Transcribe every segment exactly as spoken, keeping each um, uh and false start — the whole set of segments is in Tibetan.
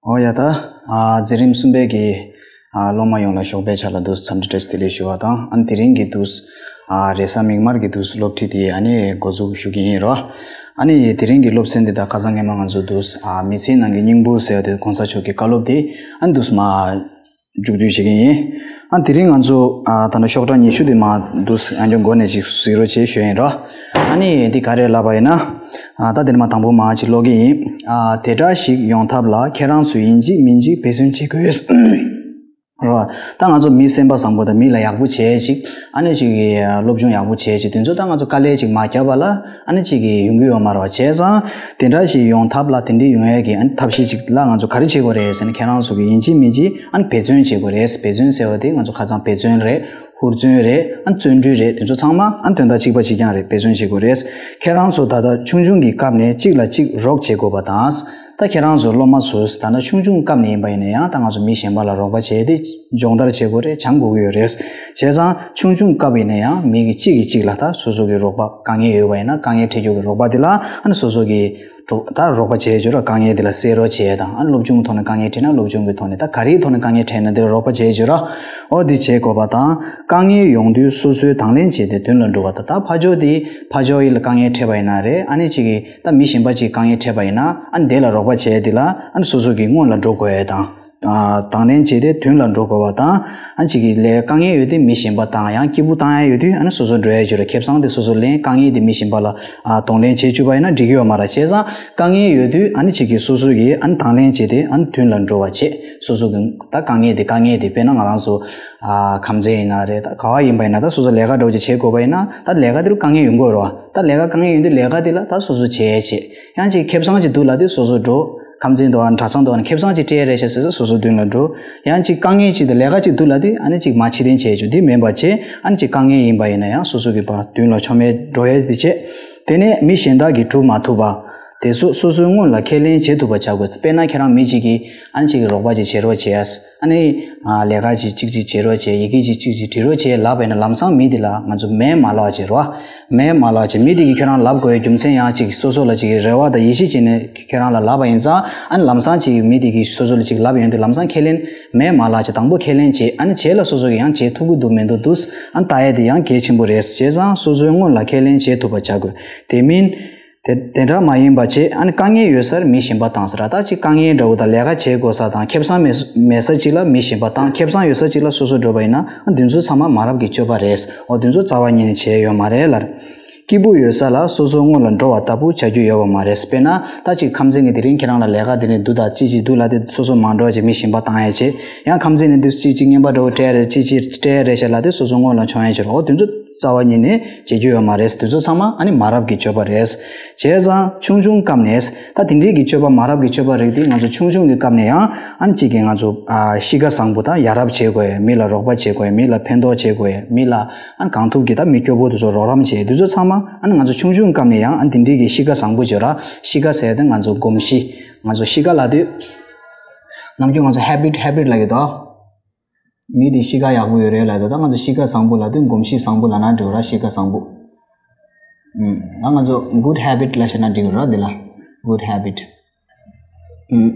ཨོ་ཡ་ད། ཨ་འཛིན་རིམ་གསུམ་པའི་གི་ཨ་སློབ་མ་ཡོངས་ལ་ཞོགས་པའི་ཆ་ལ་འདུག་འཚམས་འདྲི་བཀྲ་ཤིས་བདེ་ལེགས་ཞུ་བ་དང་། ཨ་ནི་དེ་རིང་གི་འདུག་ཨ་རེས་གཟའ་མིག་དམར་གྱི་འདུག་སློབ་ཁྲིད་དེ་ཨ་ནི་འགོ་འཛུགས་ཞུ་གི་ཡིན་རོ། ཨ་ནི་དེ་རིང་གི་སློབ་ཚན་འདི་དང་ཁ་སང་སྔོན་མ་ང་ཚོ་འདུག་ཨ་མི་ཚེའི་ནང་གི་སྙིང་པོ་ཟེར་བ་དེ་གོང་ས་མཆོག་གི་བཀའ་སློབ་དེ་ཨ་ནི་འདུག་མ་མཇུག་བསྡུ་བྱེད་ཀྱི་ཡིན། ཨ་དེ་རིང་ང་ཚོ་ཨ་ད་ནི་ཤོག་གྲངས་ཉི་ཤུ་དེ་མ་འདུག་ཨ་འགྱོ་འགོ་ནས་ཅིག་གཟིགས་རོགས་བྱེད་ཞུ་ཡིན་རོ། ཨ་ནི་འདི་ག་རེ་ལབ་པ་ཡིན་ན། ཨ་ད་དེ་ནས་མ་དང་པོ་མ་ཅིག་ཀློག་གི་ཡིན། ཨ་དེ་འདྲ་ཞིག་ཡོང་ཐབས་ལ་ཁྱེད་རང་ཚོས་ཡིན་གཅིག་མིན་གཅིག་འབད་བརྩོན་བྱེད་དགོས། རོ། ད་ང་ཚོ་མི་སེམས་པ་བཟང་པོ་དང་མི་ལ་ཡག་པོ་བྱེད་ཅིག་ཨ་ནི་ཅིག་གི་སློབ་སྦྱོང་ཡག་པོ་བྱེད་ཅིག་དེ་ཚོ་ད་ང་ཚོ་དཀའ་ལས་ཅིག་མ་བརྒྱབ་པ་ལ་ཨ་ནི་ཅིག་གི་ཡོང་གི་ཡོད་མ་རེད་བ། བྱས་ཙང་དེ་འདྲ་ཞིག་ཡོང་ཐབས་ལ་དེ་འདྲའི་ཡོང་ཡས་ཀྱི་ཨ་ནི་ཐབས་ཤེས་ཅིག་ལ་ང་ཚོ་ག་རེ་བྱེད་དགོས་རེད་ཟེར་ན། ཁྱེད་རང་ཚོ་གི་ཡིན་གཅིག་མིན་གཅིག་ཨ་ནི་འབད་བརྩོན་བྱེད་དགོས་རེད། འབད་བརྩོན་ཟེར་བ་དེ་ང་ཚོ་ཁ་སང་འབད་བརྩོན་རེད། ཧུར་བརྩོན་རེད། ཨ་ནི་བརྩོན་འགྲུས་རེད། དེ་ཚོ་ཚང་མ་ཨ་ནི་དོན་དག་གཅིག་པ་གཅིག་རྐྱང་རེད། འབད་བརྩོན་བྱེད་དགོས་རེད། ཁྱེད་རང་ཚོ་ད་ལྟ་ཆུང་ཆུང་གི་སྐབས་ནས་གཅིག་ལ་གཅིག་རོགས་བྱེད་དགོས་པ་དང་། ད་ཁྱེད་རང་ཚོ་སློབ་མ་ཚོ་ད་ནི་ཆུང་ཆུང་སྐབས་ནས་ཡིན་པ་ཡིན་ན་ཡང་ད་ང་ཚོ་མི་གཞན་པ་ལ་རོགས་པ་བྱས་ཏེ་སྦྱོང་བརྡར་བྱེད་དགོས་རེད། སྦྱང་དགོས་ཀྱི་ཡོད་རེད། བྱས་ཙང་ཆུང་ཆུང་སྐབས་ཡིན་ན་ཡང་མི་གི་གཅིག་གིས་གཅིག་ལ་ད་སོ་སོ་གི་རོགས་པ་དཀའ་ངལ་ཡོད་པ་ཡིན་ན་དཀའ་ངལ་འཕྲད་རྒྱུ་གི་རོགས་པ་དེ་ལ་ཨ་ནི་སོ་སོ་གི་རོགས་ད་རོགས་པ་བྱས་བྱོས་ར། དཀའ་ངལ་དེ་ལ་སེལ་རོགས་བྱས་དང་། ཨ་ནི་སློབ་སྦྱོང་གི་ཐོག་ནས་དཀའ་ངལ་འཕྲད་ན་སློབ་སྦྱོང་གི་ཐོག་ནས། ད་ག་རེའི་ཐོག་ནས་དཀའ་ངལ་འཕྲད་ན་དེ་ལ་རོགས་པ་བྱས་བྱོས་ར། ཨོ་དེ་བྱེད་དགོས་པ་དང་། དཀའ་ངལ་ཡོང་དུས་སོ་སོའི་དང་ལེན་བྱས་ཏེ་མདུན་ལ་འགྲོ་བ་དང་། ད་ཕར་ཕྱོགས་དེ་ཕར་ཕྱོགས་ཡིན་ལ་དཀའ་ངལ་འཕྲད་པ་ཡིན་ན་རེད། ཨ་ནི་གཅིག་གིས་ད་མི་གཞན་པ་གཅིག་དཀའ་ངལ་འཕྲད་པ་ཡིན་ན་ཨ་ནི་དེ་ལ་རོགས་པ་བྱས་དེ་ལ་ཨ་ནི་སོ་སོ་གི་སྔོན་ལ་འགྲོ་དགོས་ཡས་དང་། ཨ་དང་ལེན་བྱས་ཏེ་མདུན་ལ་འགྲོ་དགོས་པ་དང་། ཨ་ནི་གཅིག་གིས་ལས་དཀའ་ངལ་ཡོད་དུས་མི་གཞན་པ་དང་ཡང་སྐྱིད་པོ་བཏང་ཡ་ཡོད་དུས་ཨ་ནི་སོ་སོ་འགྲོ་ཡ་བྱོས་ར། ཁེ་བཟང་དེ་སོ་སོ་ལེན། དཀའ་ངལ་དེ་མི་གཞན་པ་ལ་ཨ་གདོང་ལེན་བྱེད་བཅུག་པ་ཡིན་ན་འགྲིག་གི་ཡོད་མ་རེད། བྱས་ཙང་དཀའ་ངལ་ཡོད་དུས་ཨ་ནི་གཅིག་གིས་སོ་སོ་གིས་ཨ་ནི་དང་ལེན་བྱས་ཏེ་ཨ་ནི་མདུན་ལ་འགྲོ་བ་བྱེད། སོ་སོ་གི་ད་དཀའ་ངལ་དེ་དཀའ་ངལ་དེ་དཔེར་ན་ང་རང་ཚོ་ཨ་ཁམས་ཚན་ཡིན་ན་རེད། ད་ག་བ་ཡིན་པ་ཡིན་ན་ད་སོ་སོ་ལས་ཀ་འདྲ་བོ་ཅིག་བྱེད་དགོས་པ་ཡིན་ན་ད་ལས་ཀ་དེ་ལ་དཀའ་ངལ་ཡོང་གི་ཡོད་རེད་བ། ད་ལས་ཀ་དཀའ་ངལ་ཡོང་དུས་ལས་ཀ་དེ་ལ་ད་སོ་སོ་བྱེད་བྱེད། ཡང་ཅིག་ཁེ་བཟང་ཅིག་འདུག་ལབ་དུས་སོ་སོ་འགྲོ། ཁམས་ཚན་འདུག་ཨ་ནི་གྲྭ་ཚང་འདུག་ཨ་ནི་ཁེ་བཟང་ཅིག་སྤྲད་རེད་ཤག་ཟེར་ས་སོ་སོ་མདུན་ལ་འགྲོ། ཡང་ཅིག་དཀའ་ངལ་ཅིག་དང་ལས་ཀ་ཅིག་འདུག་ལབ་དུས་ཨ་ནི་ཅིག་མ་ཕྱིར་འཐེན་བྱེད་རྒྱུ་དེ་མིན་པ་བྱས། ཨ་ནི་ཅིག་དཀའ་ངལ་ཡིན་པ་ཡིན་ན་ཡང་སོ་སོ་གི་བར་མདུན་ལ་ཆོ་མེད་འགྲོ་ཡས་དེ་བྱེད། དེ་ནས་མི་གཞན་དག་གིས་སྒྲུབ་མ་ཐུབ་པ་དེ་ཚོ་སོ་སོའི་སྔོན་ལ་ཁས་ལེན་བྱེད་ཐུབ་པ་བྱ་དགོས། དཔེར་ན་ཁྱེད་རང་མི་གཅིག་གིས་ཨ་ནི་གཅིག་གིས་རོགས་པ་ཅིག་བྱེད་རོགས་བྱས། ཨ་ནི་ཨ་ལས་ཀ་ཅིག་གཅིག་གཅིག་བྱེད་རོགས་བྱས། ཡི་གེ་ཅིག་གཅིག་གཅིག་བྲིས་རོགས་བྱས་ལབ་པ་ཡིན་ན་ལམ་སང་མི་དེ་ལ་ང་ཚོ་མེད་མ་ལབ་བྱེད་རོགས། མེད་མ་ལབ་བྱེད། མི་དེ་གིས་ཁྱོད་རང་ལབ་དགོས་ཡའི་རྒྱུ་མཚན་ཡང་ཅིག་སོ་སོ་ལ་ཅིག་རེ་བ་དང་ཡིད་ཆེས་བྱས་ནས་ཁྱོད་རང་ལ་ལབ་པ་ཡིན་ཙང་། ཨ་ནི་ལམ་སང་ཅིག་མི་དེ་གིས་སོ་སོ་ལ་ཅིག་ལབ་ཡོང་དུས་ལམ་སང་ཁས་ལེན་མེད་མ་ལབ་བྱེད། དང་པོ་ཁས་ལེན་བྱེད། ཨ་ནི་རྗེས་ལ་སོ་སོ་གིས་ཡང་བྱེད་ཐུབ་ཀྱི་འདུག་མི་འདུག་འདུག་ཨ་ནི་ལྟ་ཡས་དེ་ཡང་གལ་ཆེན་པོ་རེད། བྱས་ཙང་སོ་སོའི་སྔོན་ལ་ཁས་ལེན་བྱེད་ཐུབ་པ་བྱ་དགོས། དེ་མིན། དེ་དེ་འདྲ་མ་ཡིན་པ་བྱས། ཨ་ནི་དཀའ་ངལ་ཡོད་སར་མི་གཞན་པ་བཏང་ཟེར་ར། ད་ཅིག་དཀའ་ངལ་འདྲ་བོ་དང་ལས་ཀ་བྱེད་དགོས་ས་དང་ཁེ་བཟང་མེད་མེད་ས་ཅིག་ལ་མི་གཞན་པ་བཏང་། ཁེ་བཟང་ཡོད་ས་ཅིག་ལ་སོ་སོ་འགྲོ་བ་ཡིན་ན་ཨ་འདི་ཚོ་ཚང་མ་མ་རབས་ཀྱི་སྤྱོད་པ་རེད། འོ་འདི་ཚོ་རྩ་བ་ཉིད་ནས་བྱས་ཡོད་མ་རེད་ལར། སྐྱིད་པོ་ཡོད་ས་ལ་སོ་སོ་སྔོན་ལ་འགྲོ་བ་ལྟ་བུ་བྱ་རྒྱུ་ཡོད་པ་མ་རེད། དཔེར་ན་ད་ཅིག་ཁམས་ཚན་གྱི་དེ་རིང་ཁྱེད་རང་ལ་ལས་ཀ་དེ་ནས་འདུག་ད་ཅི་ཅིག་འདུག་ལབ་དེ་སོ་སོ་མ་འགྲོ་བྱས་མི་གཞན་པ་བཏང་ཡས་བྱས། ཡང་ཁམས་ཚན་ནས་འདུག་ཅི་ཅིག་རྔན་པ་འདྲ་བོ་སྤྲད་རེད། ཅི་ཅིག་སྤྲད་རེད་ཤག་ལབ་དེ་སོ་སོ་སྔོན་ལ་མཆོང་ཡས་བྱེད་རོགས། འོ་དེ་ཚོ་རྩ་བ་ཉིད་ནས་བྱེད་རྒྱུ་ཡོད་མ་རེད། དེ་ཚོ་ཚང་མ་ཨ་ནི་མ་རབས་ཀྱི་སྤྱོད་པ་རེད། བྱས་ཙང་ཆུང་ཆུང་སྐབས་ནས་ད་དེ་འདྲའི་གི་སྤྱོད་པ་མ་རབས་ཀྱི་སྤྱོད་པ་རིགས་དེ་ང་ཚོ་ཆུང་ཆུང་གི་སྐབས་ནས་ཡང་ཨ་ནི་གཅིག་གི་ང་ཚོ་ཨ་གཤིས་ཀ་བཟང་པོ་དང་ཡ་རབས་བྱེད་དགོས། མི་ལ་རོགས་པ་བྱེད་དགོས། མི་ལ་ཕན་ཐོགས་བྱེད་དགོས། མི་ལ་ཨ་ནི་གང་ཐུབ་ཀྱིས་ད་མི་སྐྱོ་པོ་དེ་ཚོ་རོགས་རམ་བྱེད། དེ་ཚོ་ཚང་མ་ཨ་ནི་ང་ཚོ་ཆུང་ཆུང་སྐབས་ནས་ཡང་ཨ་ནི་དེ་འདྲའི་གི་གཤིས་ཀ་བཟང་པོ་བྱེད་ར། གཤིས་ཀ་ཟེར་དེ་ང་ཚོ་གོམས་གཤིས། ང་ཚོ་གཤིས་ཀ་ལབ་དུས། ནམ་རྒྱུན་ང་ཚོ་ཧེ་བིཊ་ཧེ་བིཊ་ལབ་ཀྱི་འདུག་མི་དེ་གཤིས་ཀ་ཡག་པོ་ཡོད་རེད་ལབ་དུས། ད་ང་ཚོ་གཤིས་ཀ་བཟང་པོ་ལབ་དུས་གོམས་གཤིས་བཟང་པོ་ལབ་ན་འགྲིག་ར། གཤིས་ཀ་བཟང་པོ། ཨུམ། ད་ང་ཚོ་good habit ལབ་བྱས་ན་འགྲིག་ར། འདི་ལ་good habit། ཨུམ།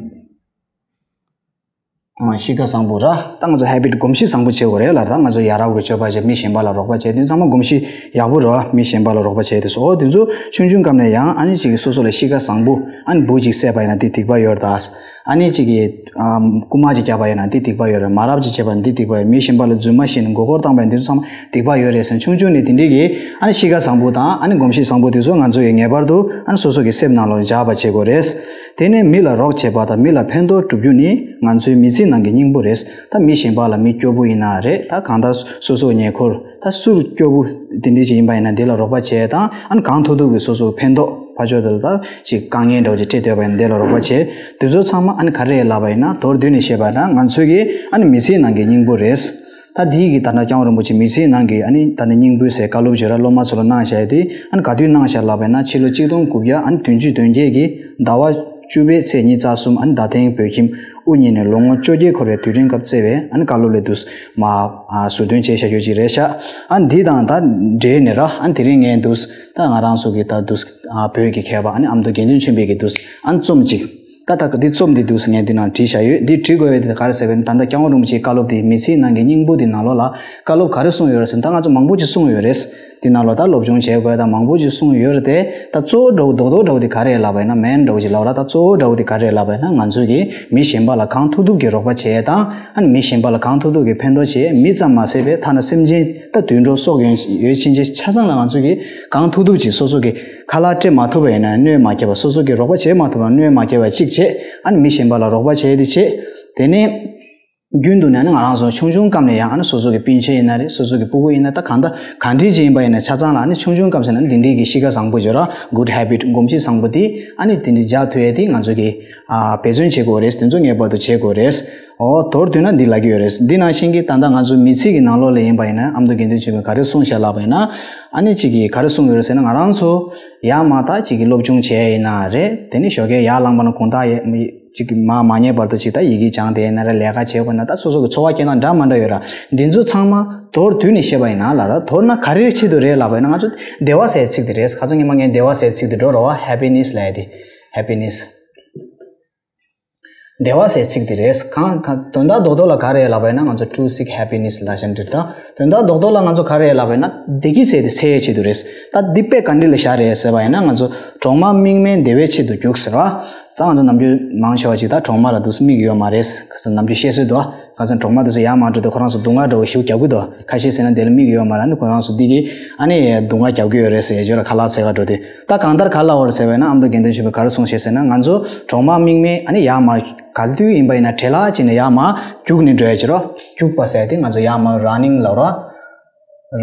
ཨ་གཤིས་ཀ་བཟང་པོ་ར། ད་ང་ཚོ་ཧེ་བིཊ་གོམས་གཤིས་བཟང་པོ་བྱེད་དགོས་རེད་ལ། ད་ང་ཚོ་ཡ་རབས་ཀྱི་སྤྱོད་པ་བྱས། མི་གཞན་པ་ལ་རོགས་པ་བྱས། དེ་ཚང་མ་གོམས་གཤིས་ཡག་པོ་རེད་བ། མི་གཞན་པ་ལ་རོགས་པ་བྱས་དེ་ཚོ། འོ་དེ་ཚོ་ཆུང་ཆུང་སྐབས་ནས་ཡང་ཨ་ནི་གཅིག་གིས་སོ་སོ་ལ་གཤིས་ཀ་བཟང་པོ་ཨ་ནི་འབུ་གཅིག་བསད་པ་ཡིན་ན་དེ་སྡིག་པ་ཡོད་རེད་ད། ཨ་ནི་གཅིག་གིས་ཨ་རྐུ་མ་གཅིག་བརྒྱབ་པ་ཡིན་ན་དེ་སྡིག་པ་ཡོད་རེད། མ་རབས་གཅིག་བྱས་པ་ཡིན་ན་དེ་སྡིག་པ་ཡོད། མི་གཞན་པ་ལ་རྫུན་མ་བཤད་ནས་མགོ་སྐོར་བཏང་པ་ཡིན་ན་དེ་ཚོ་ཚང་མ་སྡིག་པ་ཡོད་རེད་ཟེར། ཆུང་ཆུང་ནས་དེ་འདྲའི་གི་ཨ་ནི་གཤིས་ཀ་བཟང་པོ་དང་ཨ་ནི་གོམས་གཤིས་བཟང་པོ་དེ་ཚོ་ང་ཚོ་ཡི་ངེས་པར་དུ་ཨ་ནི་སོ་སོ་གི་སེམས་ནང་ལ་འཇགས་པ་བྱེད་དགོས་རེད། དེ་ནས་མི་ལ་རོགས་བྱེད་པ་དང་མི་ལ་ཕན་ཐོགས་སྒྲུབ་རྒྱུ་ནི་ང་ཚོའི་མི་ཚེའི་ནང་གི་སྙིང་པོ་རེད། ད་མི་གཞན་པ་ལ་མི་སྐྱོ་པོ་ཡིན་ན་རེད། ད་གང་ལྟར་སོ་སོ་ཉེ་འཁོར་ད་སུར་སྐྱོ་པོ་དེ་འདྲ་ཅིག་ཡིན་པ་ཡིན་ན་དེ་ལ་རོགས་པ་བྱས་དང་། ཨ་ནི་གང་ཐུབ་ཐུབ་ཀྱིས་སོ་སོ་ཕན་ཐོགས་ཕར་ཕྱོགས་དེ་ལ་ད་ཅིག་དཀའ་ངལ་འདྲ་བོ་ཅིག་འཕྲད་བསྡད་པ་ཡིན་ན་དེ་ལ་རོགས་པ་བྱས། དེ་ཚོ་ཚང་མ་ཨ་ནི་ག་རེ་ལབ་པ་ཡིན་ན། མདོར་བསྡུས་ནས་བཤད་པ་ཡིན་ན་ང་ཚོའི་གི་ཨ་ནི་མི་ཚེའི་ནང་གི་སྙིང་པོ་རེད། ད་དེའི་གི་ད་ལྟ་སྐྱབས་མགོན་རིན་པོ་ཆེ་མི་ཚེའི་ནང་གི་ཨ་ནི་ད་ནི་སྙིང་པོའི་ཟེར་བཀའ་སློབ་བརྗོད་ར་སློབ་མ་ཚོ་ལ་གནང་བཞག་ཡ་དེ་ཨ་ནི་ག་དུས་གནང་བཞག་ལབ་པ་ཡིན་ན་ཕྱི་ལོ་གཅིག་སྟོང་དགུ་བརྒྱ་ཨ་ནི་བདུན་ཅུ་དོན་བརྒྱད་ཀྱི་ཟླ་བ་བཅུ་པའི་ཚེས་ཉི་ཤུ་རྩ་གསུམ། ཨ་ནི་ཟླ་སྟེང་བོད་ཁྱིམ་དབུ་བརྙེས་ནས་ལོ་ངོ་བཅོ་བརྒྱད་འཁོར་བའི་དུས་དྲན་སྐབས་བསྩལ་བའི་ཨ་ནི་བཀའ་སློབ་ལས་དུས་མ་ཨ་ཟུར་འདོན་བྱས་བཞག་ཡོད་ཅིག་རེད་ཤག་ཨ་ནི་འདི་དང་ད་འབྲེལ་ནས་ར་ཨ་ནི་དེ་རིང་ངས་འདུག་ད་ང་རང་ཚོ་གི་ད་འདུག་ཨ་བོད་ཀྱི་མཁས་པ་ཨ་ནི་ཨ་མདོ་རྒྱལ་མཚན་ཆོས་འཕེལ་གྱི་འདུག་ཨ་ནི་རྩོམ་ཅིག་ད་ད་འདི་རྩོམ་འདི་འདུག་ཟེར་ངས་འདི་ནང་བྲིས་བཞག་ཡོད། འདི་བྲིས་དགོས་པའི་དེ་ག་རེ་ཟེར་བས་ན། ད་ལྟ་སྐྱབས་མགོན་རིན་པོ་ཆེའི་བཀའ་སློབ་དེ་མི་ཚེའི་ནང་གི་སྙིང་པོ་དེ་ནང་ལོགས་ལ་བཀའ་སློབ་ག་རེ་གསུངས་ཡོད་རེད་ཟེར་ན། ད་ང་ཚོ་མང་པོ་ཅིག་གསུངས་ཡོད་རེད། འདི་ནང་ལོགས་ད་སློབ་སྦྱོང་བྱེད་དགོས་དང་མང་པོ་ཅིག་གསུངས་ཡོད་རེད་དེ། ད་གཙོ་བོ་འདྲ་བོ་རྡོག་རྡོག་འདྲ་བོ་དེ་ག་རེ་ལབ་པ་ཡིན་ན། མེན་འདྲ་བོ་ཅིག་ལབ་ར། ད་གཙོ་བོ་འདྲ་བོ་དེ་ག་རེ་ལབ་པ་ཡིན་ན། ང་ཚོས་ཀྱི་མི་གཞན་པ་ལ་གང་ཐུབ་ཐུབ་ཀྱི་རོགས་པ་བྱེད་དང་། ཨ་ནི་མི་གཞན་པ་ལ་གང་ཐུབ་ཐུབ་ཀྱི་ཕན་ཐོགས་བྱེད། མི་ཙམ་མ་ཟད་པའི་ཐ་ན་སེམས་ཅན་ད་དུད་འགྲོ་སྲོག་ཡོད་ཡོད་ཕྱིན་ཆད་ཆ་ཚང་ལ་ང་ཚོས་ཀྱི་གང་ཐུབ་ཐུབ་ཅིག་སོ་སོ་གི་ཁ་ལག་སྤྲད་མ་ཐུབ་པ་ཡིན་ན་གནོད་མ་བསྐྱལ་བ། སོ་སོ་གི་རོགས་པ་བྱེད་མ་ཐུབ་པ་གནོད་མ་བསྐྱལ་བ་གཅིག་བྱེད། ཨ་ནི་མི་གཞན་པ་ལ་རོགས་པ་བྱེད་དེ་བྱེད། དེ་ནས་རྒྱུན་དུ་ནས་ནི་ང་རང་ཚོ་ཆུང་ཆུང་སྐབས་ནས་ཡང་ཨ་ནི་སོ་སོ་གི་སྤུན་མཆེད་ཡིན་ན་རེད། སོ་སོ་གི་སྤུ་གུ་ཡིན་ན། ད་གང་ལྟར་གང་འདྲ་ཅིག་ཡིན་པ་ཡིན་ན་ཆ་ཚང་ལ་ཨ་ནི་ཆུང་ཆུང་སྐབས་ཟེར་ན་འདི་འདྲའི་གི་གཤིས་ཀ་བཟང་པོ་བརྗོད་ར། good habit སྒོམ་གཞི་བཟང་པོ་དེ་ཨ་ནི་དེ་འདྲའི་འཇགས་ཐུབ་ཡས་དེ་ང་ཚོ་གི་ཨ་འབད་བརྩོན་བྱེད་དགོས་རེད། དེ་ཚོ་ངེས་པར་དུ་བྱེད་དགོས་རེད། ཨོ་མདོར་བསྡུས་ན་འདི་ལབ་ཀྱི་ཡོད་རེད། འདི་ནང་བཞིན་གྱི་ད་ལྟ་ང་ཚོ་མི་ཚེ་གི་ནང་ལོགས་ལ་ཡིན་པ་ཡིན་ན་ཨ་མདོ་དགེ་འདུན་ཆོས་འཕེལ་ག་རེ་གསུངས་བཞག་ལབ་པ་ཡིན་ན། ཨ་ནི་གཅིག་གིས་ག་རེ་གསུངས་ཡོད་རེད་ཟེར་ན། ང་རང་ཚོ་ཡར་མར་ད་གཅིག་གི་སློབ་སྦྱོང་བྱས་ཡིན་ན་རེད། དེ་ནི་ཞོགས་ཀས་ཡར་ལངས་པ་ན་དགོང་དག་ཡ་གཅིག་གི་མར་མ་ཉལ་བར་དུ་ཅིག་ད་ཡི་གེ་སྦྱངས་བསྡད་ཡིན་ན་རེད། ལས་ཀ་བྱེད་དགོས་ན་ད་སོ་སོ་གི་འཚོ་བ་སྐྱེལ་སྟངས་འདྲ་མ་འདྲ་ཡོད་ར། འདི་ཚོ་ཚང་མ་མདོར་བསྡུས་ནས་བཤད་པ་ཡིན་ན་ལབ་ར། མདོར་ན་ག་རེའི་ཆེད་དུ་རེད་ལབ་པ་ཡིན་ན། ང་ཚོ་བདེ་བ་ཟེར་ཚིག་དེ་རེད། ཁ་སང་ཉི་མ་ངས་བདེ་བ་ཟེར་ཚིག་དེ་འགྲོ་ར་བ། happiness ལབ་ཡ་དེ། happiness བདེ་བ་ཟེར་ཚིག་དེ་རེད། གང་གང་དོན་དག་རྡོག་རྡོག་ལ་ག་རེ་ལབ་པ་ཡིན་ན། ང་ཚོ་to seek happiness ལབ་བཞིན་འདིར། ད་དོན་དག་རྡོག་རྡོག་ལ་ང་ཚོ་ག་རེ་ལབ་པ་ཡིན་ན། བདེ་སྐྱིད་ཟེར་དེ་འཚོལ་ཡའི་ཆེད་དུ་རེད། ད་འདི་དཔེ་ག་འདྲ་ལ་བཞག་རེད་ཟེར་བ་ཡིན་ན། ང་ཚོ་གྲོག་མ་རྨིག་མའི་བདེ་བའི་ཆེད་དུ་རྒྱུགས་ཟེར་བ། ད་ང་ཚོ་ནམ་རྒྱུན་མང་ཆེ་བ་ཅིག་ད་གྲོག་མ་ལ་འདུག་སེ་རྨིག་ཡོད་མ་རེད། ཁ་སང་ནམ་རྒྱུན་བཤད་སྲོལ་འདུག་ཁ་སང་གྲོག་མ་འདུག་སེ་ཡར་མར་འགྲོ་དུས་ཁོ་རང་ཚོ་སྡུག་བསྔལ་འདྲ་བོ་ཞིག་རྒྱབ་ཀྱི་འདུག་ཁ་ཤས་ཟེར་ན་དེ་ལ་རྨིག་ཡོད་མ་རེད། ཨ་ནི་ཁོ་རང་ཚོ་འདི་གི་ཨ་ནི་སྡུག་བསྔལ་རྒྱབ་ཀྱི་ཡོད་རེད་ཟེར་ཡོད་ར། ཁ་ལག་འཚོལ་ག་འགྲོ་དུས། ད་གང་ལྟར་ག་ལབ་པ་རེད་ཟེར་བས་ན། ཨ་མདོ་དགེ་འདུན་ཆོས་འཕེལ་ག་རེ་གསུངས་བཞག་ཟེར་ན། ང་ཚོ་གྲོག་མ་རྨིག་མས་ཨ་ནི་ཡར་མར་ག་དུས་ཡིན་པ་ཡིན་ན་བྲེལ་བ་བྱས་ནས་ཡར་མར་རྒྱུགས་ནས་འགྲོ་ཡ་ཅིག་རོ། རྒྱུགས་པ་ཟེར་དེ་ང་ཚོ་ཡར་མར་running ལབ་རོ།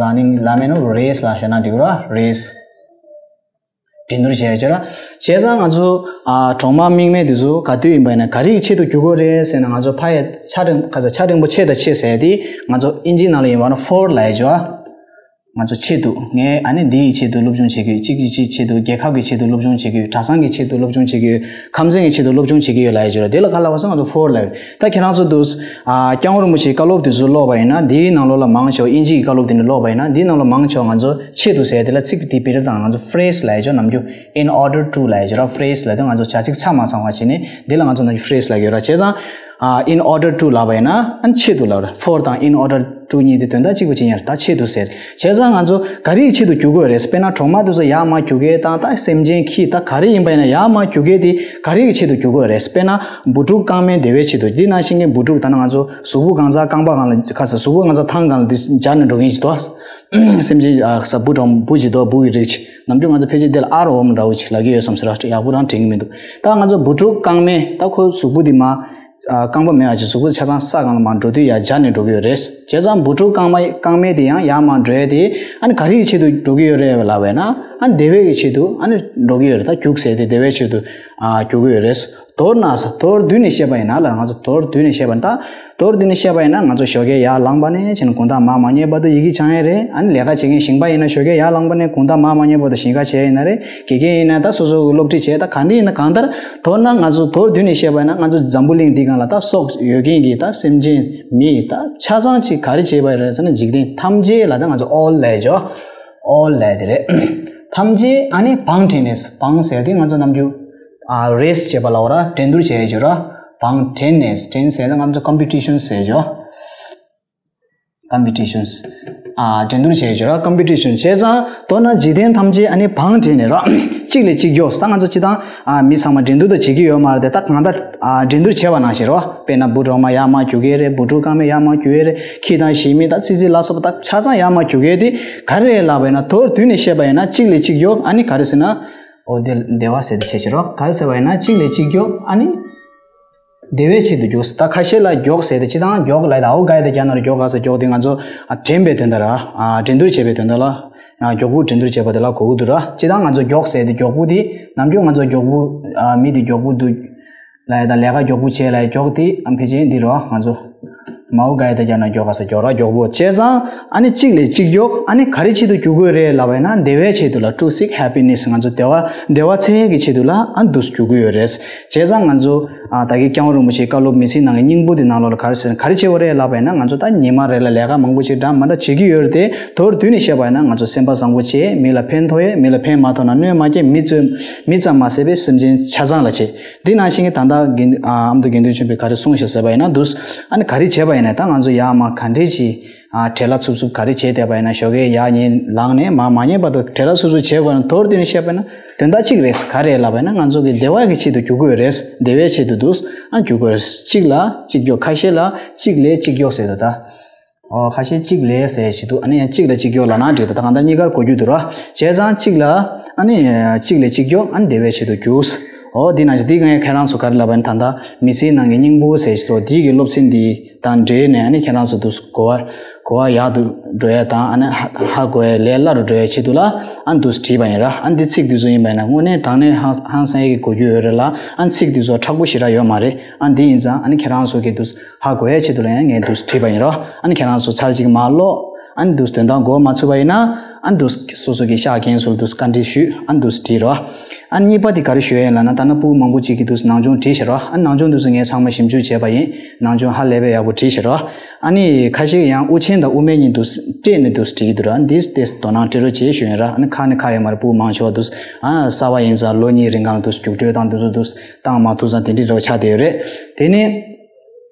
running ལབ་མེད་ནོ་race ལབ་བྱས་ན་འགྲིག་རོ། race འགྲན་བསྡུར་བྱས་ཡོད་ཅེ་ར། བྱས་ཙང་ང་ཚོ་ཨ་གྲོག་མ་རྨིག་མེད་དེ་ཚོ་ག་དུས་ཡིན་པ་ཡིན་ན་ག་རེ་ཡི་ཆེད་དུ་རྒྱུག་དགོས་རེད་ཟེར་ན། ང་ཚོ་ཕ་ཡ་ཆ་འགྲེང་ཁ་ཚ་ཆ་འགྲེང་པོ་ཆེ་དང་ཆེ་ཟེར་དེ་ང་ཚོ་ཨིན་ཇི་ནང་ལ་ཡིན་པ་ན་for ལབ་ཡ་ཅོ། ང་ཚོ་ཆེད་དུ་ངས་ཨ་ནི་འདི་ཡི་ཆེད་དུ་སློབ་སྦྱོང་བྱེད་ཀྱི་ཡོད། གཅིག་གི་ཆེད་དུ། རྒྱལ་ཁབ་ཀྱི་ཆེད་དུ་སློབ་སྦྱོང་བྱེད་ཀྱི་ཡོད། གྲྭ་ཚང་གི་ཆེད་དུ་སློབ་སྦྱོང་བྱེད་ཀྱི་ཡོད། ཁམས་ཚན་གྱི་ཆེད་དུ་སློབ་སྦྱོང་བྱེད་ཀྱི་ཡོད་ལབ་ཡ་ཅོ་ར། དེ་ལ་ག་ལབ་པ་སོང་ང་ཚོ་for ལབ་ཡོད། ད་ཁྱེད་རང་ཚོ་འདུག་ཨ་སྐྱབས་མགོན་རིན་པོ་ཆེའི་བཀའ་སློབ་དེ་ཚོ་ཀློག་པ་ཡིན་ན། འདིའི་ནང་ལོགས་ལ་མང་ཆེ་བ་ཨིན་ཇི་ཡི་བཀའ་སློབ་དེ་འདྲ་ཀློག་པ་ཡིན་ན། འདིའི་ནང་ལོགས་མང་ཆེ་བ་ང་ཚོ་ཆེད་དུ་ཟེར་དེ་ལ་ཚིག་དེ་བེད་སྤྱོད་དང་ང་ཚོ་phrase ལབ་ཡ་ཅོ། ནམ་རྒྱུན་in order to ལབ་ཡ་ཅོ་ར། phrase ལབ་དུས་ང་ཚོ་བྱ་ཚིག་ཚང་མ་ཚང་བ་བྱས་ནས་འདི་ལ་ང་ཚོ་ནམ་རྒྱུན་phrase ལབ་ཀྱི་ཡོད་ར། བྱས་ཙང་ཨ་in order to ལབ་པ་ཡིན་ན་ཨ་ནི་ཆེད་དུ་ལབ་ར། for དང་in order to གཉིས་དེ་དོན་དག་གཅིག་པ་ཅིག་ཡིན་ར། ད་ཆེད་དུ་ཟེར། བྱས་ཙང་ང་ཚོ་ག་རེ་ཡི་ཆེད་དུ་རྒྱུག་དགོས་རེད། དཔེར་ན་གྲོག་མ་དེ་ཚོ་ཡར་མར་རྒྱུག་གི་དང་། ད་སེམས་ཅན་ཁྱི་ད་ག་རེ་ཡིན་པ་ཡིན་ན་ཡར་མར་རྒྱུག་གི་དེ་ག་རེ་ཡི་ཆེད་དུ་རྒྱུག་དགོས་རེད། དཔེར་ན་བུ་ཕྲུག་རྐང་མའི་བདེ་བའི་ཆེད་དུ། འདི་ནང་བཞིན་གྱི་བུ་ཕྲུག་ད་ནི་ང་ཚོ་གཟུགས་པོ་གང་ཚང་རྐང་པ་གང་ལ་ཁ་ས་གཟུགས་པོ་གང་ཚང་ཐང་གང་ལ་འདི་སྦྱར་ནས་འགྲོ་མཁན་ཞིག་འདུག་སེམས་ཅན་ཨ་ས་བུ་གྲོག་བུ་ཞིག་འདུག་བུ་ཡི་རིགས་ནམ་རྒྱུན་ང་ཚོ་ཕལ་ཆེར་འདི་ལ་ཨར་འོ་མ་འདྲ་བོ་ཞིག་ལབ་ཀྱི་ཡོད་བསམ་ཟེར་ར། ཡག་པོ་རང་དྲན་གྱི་མི་འདུག་ད་ང་ཚོ་བུ་ཕྲུག་རྐང་མའི་ད་ཁོ་གཟུགས་པོ་འདི་མ་ཨ་རྐང་པ་མེད་པ་ཅིག་གཟུགས་པོ་ཆ་ཚང་ས་སྒང་ལ་མར་འགྲོ་དུས་ཡར་སྦྱར་ནས་འགྲོ་གི་ཡོད་རེད། བྱས་ཙང་བུ་ཕྲུག་རྐང་མ་རྐང་མའི་དེ་ཡང་ཡར་མར་འགྲོ་ཡས་དེ་ཨ་ནི་ག་རེ་ཡི་ཆེད་དུ་འགྲོ་གི་ཡོད་རེད་ལབ་པས་ན། ཨ་ནི་བདེ་བའི་གི་ཆེད་དུ་ཨ་ནི་འགྲོ་གི་ཡོད་རེད། ད་རྒྱུགས་ཟེར་དེ་བདེ་བའི་ཆེད་དུ་ཨ་རྒྱུག་གི་ཡོད་རེད། མདོར་ན་ས་མདོར་བསྡུས་ནས་བཤད་པ་ཡིན་ན་ལ། ང་ཚོ་མདོར་བསྡུས་ནས་བཤད་པ་ཡིན་ན། ད་མདོར་བསྡུས་ནས་བཤད་པ་ཡིན་ན་ང་ཚོ་ཞོགས་ཀས་ཡར་ལངས་པ་ནས་བྱས་ནས་དགོང་དག་མར་མ་ཉལ་བར་དུ་ཡི་གེ་སྦྱང་ཡས་རེད། ཨ་ནི་ལས་ཀ་བྱེད་མཁན་ཞིང་པ་ཡིན་ན་ཞོགས་ཀས་ཡར་ལངས་པ་ནས་དགོང་དག་མར་མ་ཉལ་བར་དུ་ཞིང་ཁ་བྱས་ཡིན་ན་རེད། དགེ་རྒན་ཡིན་ན་ད་སོ་སོ་གི་སློབ་ཁྲིད་བྱས། ད་ག་འདྲ་ཡིན་ན་གང་ལྟར་མདོར་ན་ང་ཚོ་མདོར་བསྡུས་ནས་བཤད་པ་ཡིན་ན། ང་ཚོ་འཛམ་བུ་གླིང་འདི་སྒང་ལ་ད་སྲོག་ཡོད་མཁན་གྱི་ད་སེམས་ཅན་མི་ད་ཆ་ཚང་ཅིག་ག་རེ་བྱས་པ་རེད་ཟེར་ན། འཇིག་རྟེན་ཐམས་ཅད་ལ་ད་ང་ཚོ་all ལབ་ཡ་ཅོ། all ལབ་ཡ་དེ་རེད། ཐམས་ཅད་ཨ་ནི་བང་བྲེས་ནས། བང་ཟེར་དུས་ང་ཚོ་ནམ་རྒྱུན་ཨ་race བྱེད་པ་ལ་འོ་ར། འགྲན་བསྡུར་བྱེད་ཡ་ཅོ་ར། བང་བྲེས་ནས། བྲེས་ཟེར་ན་ང་ཚོ་competition ཟེར་ཅོ། competitions ཨ་འགྲན་བསྡུར་བྱེད་ཡ་ཅོ་ར། competition བྱས་ཙང་མདོར་ན་འཇིག་རྟེན་ཐམས་ཅད་ཨ་ནི་བང་བྲེས་ནས་ར། གཅིག་ལས་གཅིག་མགྱོགས། ད་ང་ཚོ་སྤྱིར་བཏང་ཨ་མི་ཚང་མ་འགྲན་བསྡུར་ད་བྱེད་ཀྱི་ཡོད་མ་རེད་དེ། ད་གང་ལྟར་ཨ་འགྲན་བསྡུར་བྱས་པ་ནང་བཞིན་རོ། དཔེར་ན་བུ་གྲོག་མ་ཡར་མར་རྒྱུག་གི་རེད། བུ་ཕྲུག་རྐང་མས་ཡར་མར་རྒྱུག་གི་རེད། ཁྱི་དང་ཞི་མི་དང་ཙི་ཙི་ལ་སོགས་པ་ད་ཆ་ཚང་ཡར་མར་རྒྱུག་གི་དེ་ག་རེ་རེད་ལབ་པ་ཡིན་ན། མདོར་བསྡུས་ནས་བཤད་པ་ཡིན་ན་གཅིག་ལས་གཅིག་མགྱོགས། ཨ་ནི་ག་རེ་ཟེར་ན། འོ་དེ་བདེ་བ་ཟེར་དེ་བྱས་བྱས་རོ། ག་རེ་ཟེར་བ་ཡིན་ན་གཅིག་ལས་གཅིག་མགྱོགས། ཨ་ནི་བདེ་བའི་ཆེད་དུ་མགྱོགས། ད་ཁ་ཤས་ལ་མགྱོགས་ཟེར་དེ་སྤྱིར་བཏང་མགྱོགས་ལབ་ཡ་ད་འོ་ག་ཡ་དེ་རྒྱ་ནང་ར་མགྱོགས། ག་ས་མགྱོགས་དེ་ང་ཚོ་ཨ་འགྲན་པའི་དོན་དག་ར། ཨ་འགྲན་བསྡུར་བྱེད་པའི་དོན་དག་ལ། ཨ་མགྱོགས་པོ་འགྲན་བསྡུར་བྱེད་པ་དེ་ལ་གོ་གི་འདུག་ར། སྤྱིར་བཏང་ང་ཚོ་མགྱོགས་ཟེར་དེ་མགྱོགས་པོ་དེ་ནམ་རྒྱུན་ང་ཚོ་མགྱོགས་པོ་ཨ་མི་དེ་མགྱོགས་པོ་འདུག་ལབ་ཡ་དང་ལས་ཀ་མགྱོགས་པོ་བྱེད་ལབ་ཡ་མགྱོགས་དེ་ཨ་ཕལ་ཆེར་འདི་རོ། ང་ཚོ་ མའོ་ག་ཡ་བཏགས་མགྱོགས་ན་མགྱོགས་ག་ས་མགྱོགས་ར་མགྱོགས་པོ། བྱས་ཙང་ཨ་ནི་གཅིག་ལས་གཅིག་མགྱོགས། ཨ་ནི་ག་རེ་ཆེད་དུ་བསྒྱུར་དགོས་རེད་ལབ་པ་ཡིན་ན། བདེ་བའི་ཆེད་དུ་ལ། to seek happiness། ང་ཚོ་བདེ་བ་བདེ་བ་འཚོལ་ཡས་ཀྱི་ཆེད་དུ་ལ་ཨ་ནི་འདུག་སེ་བསྒྱུར་གྱི་ཡོད་རེད། བྱས་ཙང་ང་ཚོ་ཨ་ད་གིན་སྐྱབས་མགོན་རིན་པོ་ཆེའི་བཀའ་སློབ་མི་ཚེའི་ནང་གི་སྙིང་པོ་དེ་ནང་ལོགས་ལ་ག་རེ་ཟེར་ན། ག་རེ་བྱེད་དགོས་རེད་ལབ་པ་ཡིན་ན། ང་ཚོ་ད་ཉི་མ་རེ་ལ་ལས་ཀ་མང་པོ་ཅིག་འདྲ་མི་འདྲ་བྱེད་ཀྱི་ཡོད་རེད་དེ། མདོར་བསྡུས་ནས་བཤད་པ་ཡིན་ན། ང་ཚོ་སེམས་པ་བཟང་པོ་བྱས། མི་ལ་ཕན་ཐོགས་ཡས། མི་ལ་ཕན་མ་ཐོགས་ན་གནོད་མ་སྐྱེལ། མི་ཚོས་མི་ཙམ་མ་ཟད་པའི་སེམས་ཅན་ཆ་ཚང་ལ་བྱེད། འདི་ནང་བཞིན་གྱི་ད་ལྟ་དགེ་འདུན་ཨ་ཨ་མདོ་དགེ་འདུན་ཆོས་འཕེལ་ག་རེ་གསུངས་ཤག་ཟེར་བ་ཡིན་ན། འདུག་ཨ་ནི་ག་རེ་བྱས་པ་ཡིན་ན། ད་ང་ཚོ་ཡར་མར་ག་འདྲས་ཅིག་ཨ་བྲེལ་བ་འཚུབ་འཚུབ་ག་རེ་བྱས་བསྡད་པ་ཡིན་ན། ཞོགས་ཀས་ཡར་ཉལ་ལངས་ནས་མར་མ་ཉལ་བར་དུ་བྲེལ་བ་འཚུབ་འཚུབ་བྱས་པ་ཡིན་ན། མདོར་བསྡུས་ནས་བཤད་པ་ཡིན་ན་དོན་དག་གཅིག་རེད། ག་རེ་ལབ་པ་ཡིན་ན། ང་ཚོ་གི་བདེ་བ་གི་ཆེད་དུ་བསྒྱུར་དགོས་རེད། བདེ་བའི་ཆེད་དུ་འདུག་ཨ་བསྒྱུར་དགོས་རེད། གཅིག་ལ་གཅིག་མགྱོགས། ཁ་ཤས་ལ་གཅིག་ལས་གཅིག་མགྱོགས་ཟེར་འདུག་ད། ཨོ་ཁ་ཤས་གཅིག་ལས་ཟེར་བྱེད་དུས། ཨ་ནི་ཡང་གཅིག་ལ་གཅིག་མགྱོགས་ལབ་ན་འགྲིག་འདུག། ད་གང་ལྟར་གཉིས་ཀར་གོ་རྒྱུ་འདུག་ར། བྱས་ཙང་གཅིག་ལ་ཨ་ནི་གཅིག་ལས་གཅིག་མགྱོགས། ཨ་ནི་བདེ་བའི་ཆེད་དུ་བསྒྱུར། ཨོ་འདི་ནང་བཞིན་འདི་ངས་ཁྱེད་རང་ཚོ་ག་རེ་ལབ་པ་ཡིན་ན། ད་ལྟ་མི་ཚེའི་ནང་གི་སྙིང་པོ་ཟེར་བྱེད་དུས། འདི་གི་སློབ་ཚན་འདི་དང་འབྲེལ་ནས་ཨ་ནི་ཁྱེད་རང་ཚོ་འདུག་གོ་བ་གོ་བ་ཡག་ཏུ་འགྲོ་ཡ་དང་། ཨ་ནི་ཧ་ཧ་གོ་ཡ་ལས་སླ་རུ་འགྲོ་ཡ་ཆེད་དུ་ལ་ཨ་ནི་འདུག་བྲིས་པ་ཡིན་ར། ཨ་ནི་འདི་ཚིག་འདི་ཚོ་ཡིན་པ་ཡིན་ན། དངོས་གནས་དྲང་གནས་ཧང་ཧང་སང་ཡ་གི་གོ་རྒྱུ་ཡོད་རེད་ལ། ཨ་ནི་ཚིག་འདི་ཚོ་མཁྲེགས་པོ་ཞེ་དྲག་ཡོད་མ་རེད། ཨ་ནི་འདི་ཡིན་ཙང་ཨ་ནི་ཁྱེད་རང་ཚོ་གི་འདུག་ཧ་གོ་ཡ་ཆེད་དུ་ལ་ཡང་ངས་འདུག་བྲིས་པ་ཡིན་རོ། ཨ་ནི་ཁྱེད་རང་ཚོ་ཚར་གཅིག་མར་ཀློག། ཨ་ནི་འདུག་དོན་དག་གོ་མ་ཚོད་པ་ཡིན་ན། ཨ་ནི་འདུག་སོ་སོ་གི་ཤག་རྒན་ཚོར་འདུག་བཀའ་འདྲི་ཞུས། ཨ་ནི་འདུག་བྲིས་རོ། ཨ་ནི་གཉིས་པ་དེ་ག་རེ་ཞུ་ཡ་ཡིན་ལབ་ན། ད་ནང་སྤུ་གུ་མང་པོ་ཅིག་གིས་འདུག་ནང་སྦྱོང་བྲིས་ཤག་རོ། ཨ་ནི་ནང་སྦྱོང་འདུག་ངས་ཚང་མ་ཞིབ་འཇུག་བྱས་པ་ཡིན། ནང་སྦྱོང་ཧ་ལས་པའི་ཡག་པོ་བྲིས་ཤག་རོ། ཨ་ནི་ཁ་ཤས་ཡང་དབུ་ཆེན་དང་དབུ་མེད་གཉིས་འདུག་སྤྲད་ནས་འདུག་བྲིས་ཀྱི་འདུག་ར། འདིས་དེ་དོ་སྣང་སྤྲད་རོགས་བྱེད་ཞུ་ཡིན་ར། ཨ་ནི་ཁ་ནས་ཁ་ཡོད་མ་རེད། སྤུ་གུ་མང་ཆེ་བ་འདུག་ཨ་གསར་པ་ཡིན་ཙང་ལོ་གཉིས་རིང་གང་ལ་འདུག་རྒྱུགས་སྤྲོད་དང་འདི་ཚོ་འདུག་བཏང་མ་ཐུབ་ཙང་དེ་འདྲའི་འདྲ་བོ་ཆགས་བསྡད་ཡོད་རེད། དེ་ནས།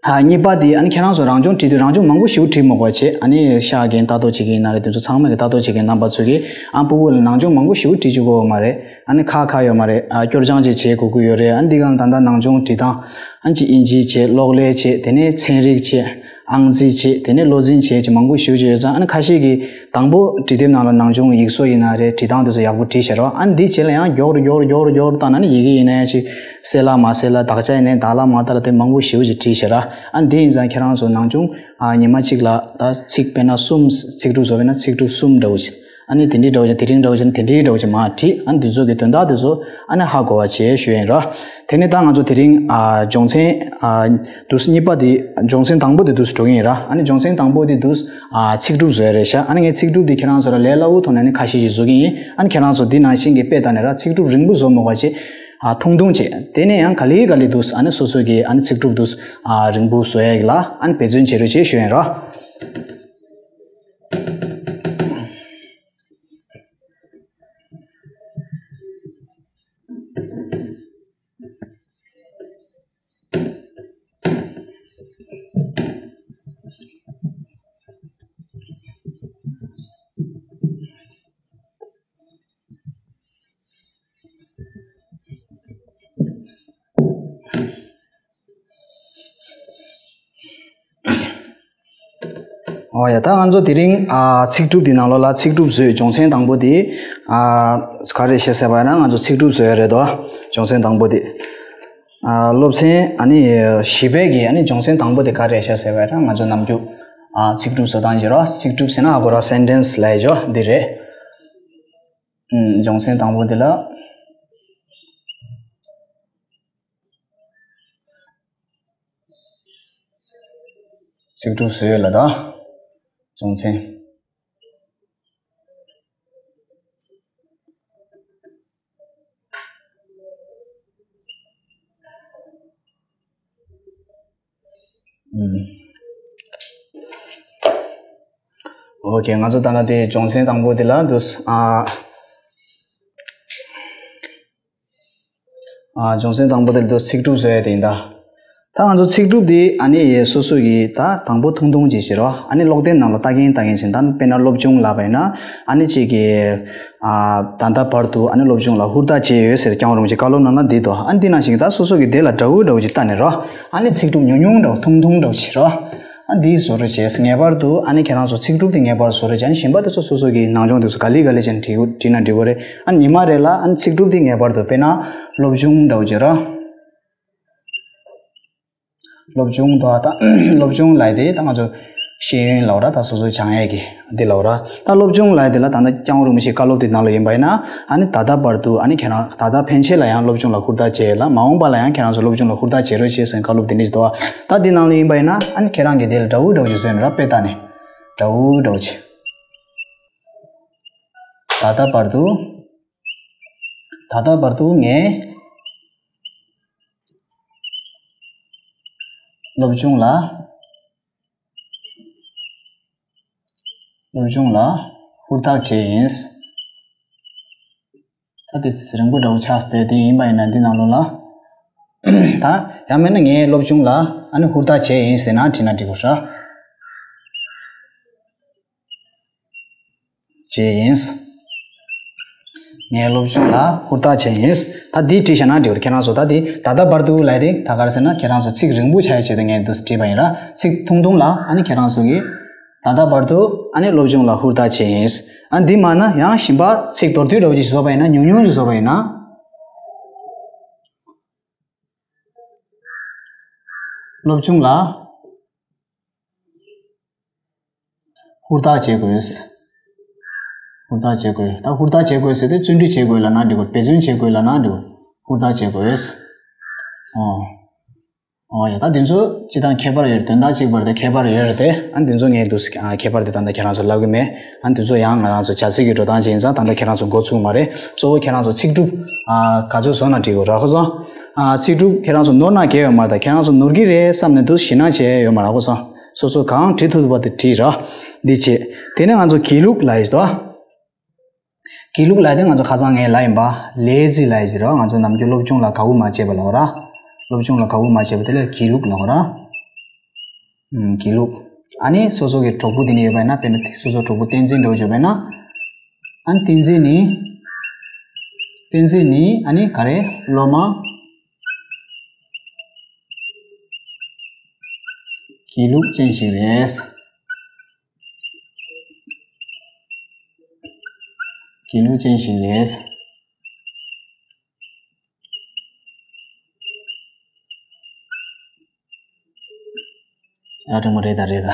ཨ་གཉིས་པ་དེ། ཨ་ནི་ཁྱེད་རང་ཚོ་རང་སྦྱོང་བྲིས་དུས་རང་སྦྱོང་མང་པོ་ཞིག་བྲིས་མ་དགོས་པ་བྱས། ཨ་ནི་ཤག་རྒན་ལྟ་རྟོག་བྱེད་མཁན་ཡིན་ན་རེད། དེ་ཚོ་ཚང་མ་གི་ལྟ་རྟོག་བྱེད་མཁན་རྣམ་པ་ཚོ་གིས་ཨ་སྤུ་གུ་ལ་ནང་སྦྱོང་མང་པོ་ཞིག་བྲིས་བཅུག་དགོས་མ་རེད། ཨ་ནི་ཁག་ཁག་ཡོད་མ་རེད། ཨ་སྐྱོར་སྦྱང་ཅིག་བྱེད་དགོས་ཀྱི་ཡོད་རེད། ཨ་ནི་འདི་གང་ད་ལྟ་ནང་སྦྱོང་བྲིས་སྟངས། ཨ་ནི་ཅིག་དབྱིན་ཇི་བྱས། གློག་ཀླད་བྱས། དེ་ནས་ཚན་རིག་བྱས། ཨང་རྩིས་བྱས། དེ་ནས་བློ་འཛིན་བྱས་ཀྱི་མང་པོ་ཞིག་བྱས་ཡོད་ཙང་། ཨ་ནི་ཁ་ཤས་ཀྱིས་དང་པོ་བྲིས་དེབ་ནང་ལ་ནང་སྦྱོང་ཡིག་གཟུགས་ཡིན་ན་རེད། བྲིས་སྟངས་དེ་ཚོ་ཡག་པོ་བྲིས་བཞག་རོགས། ཨ་ནི་འདི་རྗེས་ལ་ཡང་མགྱོགས་རུ་མགྱོགས་རུ་མགྱོགས་རུ་མགྱོགས་རུ་བཏང་ན་ནི། ཡི་གེ་ཡིན་ན་ཡང་ཅིག་གསལ་ལ་མ་གསལ་ལ། དག་ཆ་ཡིན་ན་ཡང་དག་ལ་མ་དག་ལ། དེ་མང་པོ་ཞེ་པོ་ཅིག་བྲིས་ཤག་ར། ཨ་འདི་ཡིན་ཙང་ཁྱེད་རང་ཚོ་ནང་སྦྱོང་ཨ་ཉི་མ་གཅིག་ལ་ད་ཚིག་དཔེར་ན་གསུམ། ཚིག་གྲུབ་བཟོ་བས་ན་ཚིག་གྲུབ་གསུམ་འདྲ་བོ་ཅིག་ཨ་ནི་དེ་འདྲའི་འདྲ་བོ་ཅིག་དེ་རིང་འདྲ་བོ་ཅིག་དེ་འདྲའི་འདྲ་བོ་ཅིག་མར་བྲིས། ཨ་ནི་འདི་ཚོ་གི་དོན་དག་དེ་ཚོ་ཨ་ནི་ཧ་གོ་བ་བྱེད་ཞུ་ཡིན་ར། དེ་ནས་ད་ང་ཚོ་དེ་རིང་ཨ་སྦྱོང་ཚན་ཨ་འདུག་གཉིས་པ་དེ། སྦྱོང་ཚན་དང་པོ་དེ་འདུག་སེ་འགྲོ་གི་ཡིན་ར། ཨ་ནི་སྦྱོང་ཚན་དང་པོ་དེ་འདུག་ཨ་ཚིག་གྲུབ་བཟོ་ཡ་རེད་ཤག་ཨ་ནི་ངས་ཚིག་གྲུབ་དེ་ཁྱེད་རང་ཚོ་ལ་ལས་སླ་བོ་ཐོག་ནས་ནི་ཁ་ཤས་ཤིག་བཟོ་གི་ཡིན། ཨ་ནི་ཁྱེད་རང་ཚོ་འདི་ནང་བཞིན་གྱི་དཔེ་ལྟ་ནས་ར་ཚིག་གྲུབ་རིང་པོ་བཟོ་མ་དགོས་པ་བྱས། ཨ་ཐུང་ཐུང་བྱས། དེ་ནས་ཡང་ག་ལེ་ག་ལེ་འདུག་ཨ་ནི་སོ་སོ་གི་ཨ་ནི་ཚིག་གྲུབ་འདུག་ཨ་རིང་པོ་བཟོ་ཡ་ལ་ཨ་ནི་འབད་བརྩོན་བྱེད་རོགས་བྱེད་ཞུ་ཡིན་ར། ཨོ་ཡ། ད་ང་ཚོ་དེ་རིང་ཨ་ཚིག་གྲུབ་འདི་ནང་ལོགས་ལ་ཚིག་གྲུབ་བཟོས། སྦྱོང་ཚན་དང་པོ་དེ་ཨ་ག་རེ་བྱས་ཟེར་བ་ཡིན་ན། ང་ཚོ་ཚིག་གྲུབ་བཟོས་ཡ་རེད་དོ། སྦྱོང་ཚན་དང་པོ་དེ་ཨ་སློབ་ཚན་ཨ་ནི་བཞི་པའི་གི་ཨ་ནི་སྦྱོང་ཚན་དང་པོ་དེ་ག་རེ་བྱས་ཟེར་བ་ཡིན་ན། ང་ཚོ་ནམ་རྒྱུན་ཨ་ཚིག་གྲུབ་བཟོ་སྟངས་བྱེད་རོགས། ཚིག་གྲུབ་ཟེར་ན་ཧ་གོ་ར། སེན་ཊེན་སི་ལབ་ཡ་ཅིག་འདི་རེད། ཨུམ། སྦྱོང་ཚན་དང་པོ་འདི་ལ། ཚིག་གྲུབ་བཟོས་ཡོད་ལ་ད། སྦྱོང་ཚན། ཨུམ། ཨོ་ཁེ། ང་ཚོ་ད་ལྟ་དེ་སྦྱོང་ཚན་དང་པོ་དེ་ལ་འདུག་ཨ། ཨ་སྦྱོང་ཚན་དང་པོ་དེ་ལ་འདུག་ཚིག་གྲུབ་བཟོ་ཡ་དེ་ཡིན་ད། ད་ང་ཚོ་ཚིག་གྲུབ་དེ་ཨ་ནི་སོ་སོ་གིས་ད་དང་པོ་ཐུང་ཐུང་ཅིག་བྱེད་རོགས། ཨ་ནི་ཀློག་དེབ་ནང་ལ་ལྟ་གིན་ལྟ་གིན་བྱས། ད་དཔེར་ན་སློབ་སྦྱོང་ལབ་པ་ཡིན་ན། ཨ་ནི་གཅིག་གིས་ཨ་ད་ལྟ་བར་དུ་ཨ་ནི་སློབ་སྦྱོང་ལ་ཧུར་ཐག་བྱས་ཡོད་ཟེར། སྐྱབས་མགོན་རིན་པོ་ཆེའི་བཀའ་སློབ་ནང་ན་འདི་འདུག་ཨ་འདི་ནང་བཞིན་ད་སོ་སོ་གིས་དེ་ལ་འདྲ་བོ་འདྲ་བོ་ཅིག་ལྟ་ནས་རོགས། ཨ་ནི་ཚིག་གྲུབ་ཉུང་ཉུང་འདྲ་བོ་ཐུང་ཐུང་འདྲ་བོ་བྱེད་རོགས། ཨ་འདི་བཟོ་རོགས་བྱས། ངེས་པར་དུ་ཨ་ནི་ཁྱེད་རང་ཚོ་ཚིག་གྲུབ་དེ་ངེས་པར་བཟོ་རོགས་བྱས། ཨ་ནི་གཞན་པ་དེ་ཚོ་སོ་སོ་གི་ནང་སྦྱོང་དེ་ཚོ་ག་ལེ་ག་ལེ་བྱས་ནས་བྲིས་བྲིས་ན་འགྲིག་གི་རེད། ཨ་ནི་ཉི་མ་རེ་ལ་ཨ་ནི་ཚིག་གྲུབ་དེ་ངེས་པར་དུ། དཔེར་ན་སློབ་སྦྱོང་འདྲ་བོ་བྱེད་རོགས། སློབ་སྦྱོང་དང་། ད་སློབ་སྦྱོང་ལབ་དེ་ད་ང་ཚོ་ ཤེས་ཡོན་ལབ་ར། ད་སོ་སོའི་སྦྱང་ཡས་ཀྱི་འདི་ལབ་ར། ད་སློབ་སྦྱོང་ལབ་ཡས་འདི་ལ་ད་ལྟ་སྐྱབས་མགོན་རིན་པོ་ཆེའི་བཀའ་སློབ་དེ་ནང་ལ་ཡིན་པ་ཡིན་ན། ཨ་ནི་ད་ལྟ་བར་དུ་ཨ་ནི་ཁྱེད་རང་ད་ལྟ་ཕན་ཆད་ལ་ཡང་སློབ་སྦྱོང་ལ་ཧུར་ཐག་བྱེད་ལ། མ་འོངས་པ་ལ་ཡང་ཁྱེད་རང་ཚོ་སློབ་སྦྱོང་ལ་ཧུར་ཐག་བྱེད་རོགས་བྱེད་ཟེར་བཀའ་སློབ་དེ་འདྲ་ཞིག་འདུག་བ། ད་འདི་ནང་ལ་ཡིན་པ་ཡིན་ན་ཨ་ནི་ཁྱེད་རང་གིས་དེ་ལ་འདྲ་བོ་འདྲ་བོ་ཞིག་བཟོས་ནས་ར། དཔེ་ལྟ་ནས་འདྲ་བོ་འདྲ་བོ་ཅིག་ད་ལྟ་བར་དུ། ད་ལྟ་བར་དུ་ངས་སློབ་སྦྱོང་ལ། སློབ་སྦྱོང་ལ་ཧུར་ཐག་བྱས་ཡིན། ད་དེ་རིང་པོ་འདྲ་བོ་ཆགས་ཏེ། དེ་ཡིན་པ་ཡིན་ན་འདི་ནང་ལོགས་ལ། ད་ཡང་མིན་ན་ངས་སློབ་སྦྱོང་ལ་ཨ་ནི་ཧུར་ཐག་བྱས་ཡིན་ཟེར་ན་བྲིས་ན་འགྲིག་གོ་ཧྲ། བྱས་ཡིན། ངས་སློབ་སྦྱོང་ལ་ཧུར་ཐག་བྱས་ཡིན། ད་འདི་བྲིས་བཞག་ན་འགྲིག་གོ་ཁྱེད་རང་ཚོ། ད་འདི་ད་ལྟ་བར་དུ་ལབ་དེ་ད་ག་རེ་ཟེར་ན། ཁྱེད་རང་ཚོ་ཚིག་རིང་པོ་ཆགས་ཡ་ཆེད་དུ་ངས་འདུག་བྲིས་པ་ཡིན་ར། ཚིག་ཐུང་ཐུང་ལ་ཨ་ནི་ཁྱེད་རང་ཚོ་གིས། ད་ལྟ་བར་དུ་ཨ་ནི་སློབ་སྦྱོང་ལ་ཧུར་ཐག་བྱས་ཡིན། ཨ་འདི་མ་ན་ཡང་གཞན་པ་ཚིག་མདོར་བསྡུས་འདྲ་བོ་ཅིག་བཟོས་པ་ཡིན་ན། ཉུང་ཉུང་ཅིག་བཟོས་པ་ཡིན་ན། སློབ་སྦྱོང་ལ་ཧུར་ཐག་བྱེད་དགོས། ཧུར་ཐག་བྱེད་དགོས། ད་ཧུར་ཐག་བྱེད་དགོས་ཟེར་ཏེ་བརྩོན་འགྲུས་བྱེད་དགོས་ལབ་ན་འགྲིག་གོ་འབད་བརྩོན་བྱེད་དགོས་ལབ་ན་འགྲིག་གོ་ཧུར་ཐག་བྱེད་དགོས། ཨོ། ཨོ་ཡ། ད་དེ་ཚོ་སྤྱིར་བཏང་ཁྱད་པར་ཡོད། དོན་དག་གཅིག་པ་རེད་དེ། ཁྱད་པར་ཡོད་རེད་དེ། ཨ་དེ་ཚོ་ངས་འདུག་ཨ་ཁྱད་པར་དེ་ད་ལྟ་ཁྱེད་རང་ཚོ་ལབ་གི་མེད། ཨ་དེ་ཚོ་ཡང་ང་རང་ཚོ་བྱ་ཚིག་གི་འགྲོ་སྟངས་ཅིག་ཡིན་ཙང་ད་ལྟ་ཁྱེད་རང་ཚོ་འགོ་ཚུགས་མ་རེད། གཙོ་བོ་ཁྱེད་རང་ཚོ་ཚིག་གྲུབ་ཨ་ག་ཚོད་བཟོ་ན་འགྲིག་གོ་ར། ཁོ་ཚོ་ཨ་ཚིག་གྲུབ་ཁྱེད་རང་ཚོ་ནོར་ན་གལ་ཡོད་མ་རེད། ད་ཁྱེད་རང་ཚོ་ནོར་གི་རེད་བསམ་ནས་འདུག་ཞེད་སྣང་བྱས་ཡོད་མ་རེད། ཁོ་ཚོ་སོ་སོ་གང་བྲིས་ཐུབ་ཐུབ་པ་དེ་བྲིས་ར། འདི་བྱེད། དེ་ནས་ང་ཚོ་དགེ་ལུགས་ལབ་ཡོད་དོ། དགེ་ལུགས་ལབ་དེ་ང་ཚོ་ཁ་སང་ངས་ལབ་ཡིན་པ། ལས་རྩིས་ལབ་ཡོད་ཅིག་ར། ང་ཚོ་ནམ་རྒྱུན་སློབ་སྦྱོང་ལ་དགའ་བོ་མ་བྱེད་པ་ལབ་ར། སློབ་སྦྱོང་ལ་དགའ་བོ་མ་བྱེད་པ་དེ་ལ་དགེ་ལུགས་ལབ་ར། ཨུམ། དགེ་ལུགས། ཨ་ནི་སོ་སོ་གི་གྲོགས་པོ་དེ་ནི་ཡོད་པ་ཡིན་ན། དཔེར་ན་སོ་སོ་གྲོགས་པོ་བསྟན་འཛིན་འདྲ་བོ་ཅིག་ཡོད་པ་ཡིན་ན། ཨ་ནི་བསྟན་འཛིན་ནི། བསྟན་འཛིན་ནི་ཨ་ནི་ག་རེ། སློབ་མ་དགེ་ལུགས་ཅན་ཞིག་རེད། དགེ་ལུགས་ཅན་ཞིག་རེད། ཡ། དྲང་མོ་རེད་ད། རེད་ད།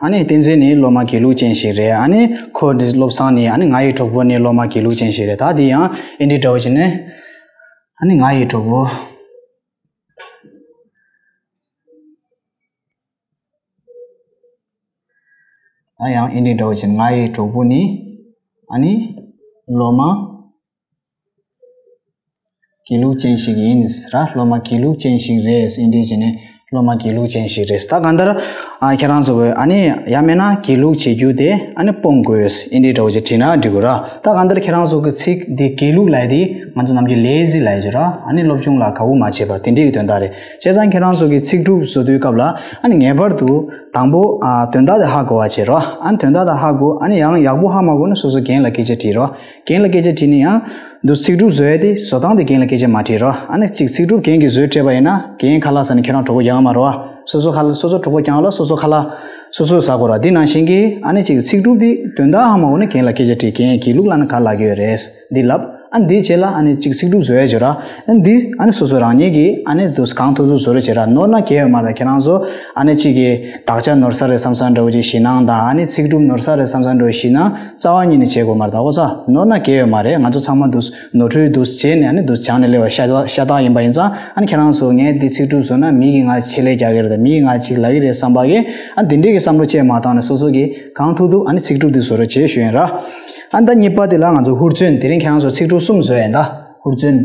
ཨ་ནི་བསྟན་འཛིན་ནི་སློབ་མ་དགེ་ལུགས་ཅན་ཞིག་རེད། ཨ་ནི་ཁོ་ནི་བློ་བཟང་ནི། ཨ་ནི་ང་ཡི་གྲོགས་པོ་ནི་སློབ་མ་དགེ་ལུགས་ཅན་ཞིག་རེད། ད་འདི་ཡང་ཨིན་དྲི་འདྲ་བོ་བྱས་ནས། ཨ་ནི་ང་ཡི་གྲོགས་པོ། ཨ་ཡང་ཨིན་དྲི་འདྲ་བོ་བྱས་ནས། ང་ཡི་གྲོགས་པོ་ནི་ཨ་ནི་སློབ་མ་དགེ་ལུགས་ཅན་ཞིག་ཡིན་ཟེར་ར། སློབ་མ་དགེ་ལུགས་ཅན་ཞིག་རེད། ཨིན་དྲི་བྱས་ནས་སློབ་མ་དགེ་ལུགས་ཅན་ཞིག་རེད། ད་གང་ལྟར་ཨ་ཁྱེད་རང་ཚོ་གི་ཨ་ནི་ཡང་མིན་ན་དགེ་ལུགས་བྱེད་རྒྱུ་དེ་ཨ་ནི་སྤོང་དགོས། ཨིན་དྲི་འདྲ་བོ་ཅིག་བྲིས་ན་འགྲིག་གོ་ར། ད་གང་ལྟར་ཁྱེད་རང་ཚོ་གི་ཚིག་འདི་དགེ་ལུགས་ལབ་ཡས་དེ་ང་ཚོ་ནམ་རྒྱུན་ལས་རྩིས་ལབ་ཡས་ཅིག་ར། ཨ་ནི་སློབ་སྦྱོང་ལ་དགའ་བོ་མ་བྱེད་པ་དེ་འདྲའི་གི་དོན་དག་རེད། བྱས་ཙང་ཁྱེད་རང་ཚོ་གི་ཚིག་གྲུབ་བཟོ་དུས་སྐབས་ལ་ཨ་ནི་ངེས་པར་དུ་དང་པོ་ཨ་དོན་དག་དེ་ཧ་གོ་བ་བྱེད་རོགས། ཨ་ནི་དོན་དག་དེ་ཧ་གོ། ཨ་ནི་ཡང་ཡག་པོ་ཧ་མ་གོ་ན་སོ་སོ་རྒན་ལ་སྐད་ཆ་དྲིས་རོགས། རྒན་ལ་སྐད་ཆ་དྲིས་ནས་ཡང་འདུག་ཚིག་གྲུབ་བཟོ་ཡས་དེ་བཟོ་སྟངས་དེ་རྒན་ལ་སྐད་ཆ་མ་དྲིས་རོགས། ཨ་ནི་གཅིག་ཚིག་གྲུབ་རྒན་གྱིས་བཟོས་སྤྲད་པ་ཡིན་ན་རྒན་ཁ་ལག་ཟ་ནས་ཁྱེད་རང་གྲོད་ཁོག་རྒྱགས་མ་རོགས། སོ་སོ་ཁ་ལག་སོ་སོ་གྲོད་ཁོག་རྒྱགས་ལ་སོ་སོ་ཁ་ལག་སོ་སོས་ཟ་དགོས་ར། འདི་ནང་བཞིན་གྱི་ཨ་ནི་གཅིག་ཚིག་གྲུབ་དེ་དོན་དག་ཧ་མ་གོ་ན་རྒན་ལ་སྐད་ཆ་དྲིས། རྒན་དགེ་ལུགས་ལབ་ན་ག་ལབ་ཀྱི་ཡོད་རེད། འདི་ལབ། ཨ་འདི་བྱས་ལ་ཨ་ནི་གཅིག་ཚིག་གྲུབ་བཟོ་ཡས་བྱོས་ར། ཨ་འདི་ཨ་ནི་སོ་སོ་རང་ཉིད་ཀྱིས་ཨ་ནི་འདུག་གང་ཐུབ་ཐུབ་བཟོ་རོགས་བྱེད་ར། ནོར་ན་གལ་ཡོད་མ་རེད། ད་ཁྱེད་རང་ཚོ་ཨ་ནི་གཅིག་གི་དག་ཆ་ནོར་ས་རེད་བསམ་བསམ་འདྲ་བོ་ཅིག་ཞེད་སྣང་དང་། ཨ་ནི་ཚིག་གྲུབ་ནོར་ས་རེད་བསམ་བསམ་འདྲ་བོ་ཞེད་སྣང་རྩ་བ་ཉིད་ནས་བྱེད་དགོས་མ་རེད། ད་ཨོ་ཙ་ནོར་ན་གལ་ཡོད་མ་རེད། ང་ཚོ་ཚང་མ་འདུག་ནོར་འཁྲུལ་འདུག་བྱས་ནས་ཨ་ནི་འདུག་སྦྱངས་ནས་སླེབས་པ་ཤ་སྟག་ཤ་སྟག་ཡིན་པ་ཡིན་ཙང་། ཨ་ནི་ཁྱེད་རང་ཚོ་ངས་འདི་ཚིག་གྲུབ་བཟོས་ན་མི་གིས་ང་ཆེད་ལས་རྒྱག་གི་རེད་དང་། མི་གིས་ང་གཅིག་ལབ་ཀྱི་རེད་བསམ་པ་གི་ཨ་འདི་འདྲས་ཀྱི་བསམ་བློ་ཅིག་མ་བཏང་ནས་སོ་སོ་གིས་གང་ཐུབ་ཐུབ་ཨ་ནི་ཚིག་གྲུབ་འདི་བཟོ་རོགས་བྱེད་ཞུ་ཡིན་ར། ཨ་ད་གཉིས་པ་དེ་ལ་ང་ཚོ་ཧུར་བརྩོན། དེ་རིང་ཁྱེད་རང་ཚོ་ཚིག་གྲུབ་གསུམ་བཟོས་ཡིན་ད། ཧུར་བརྩོན།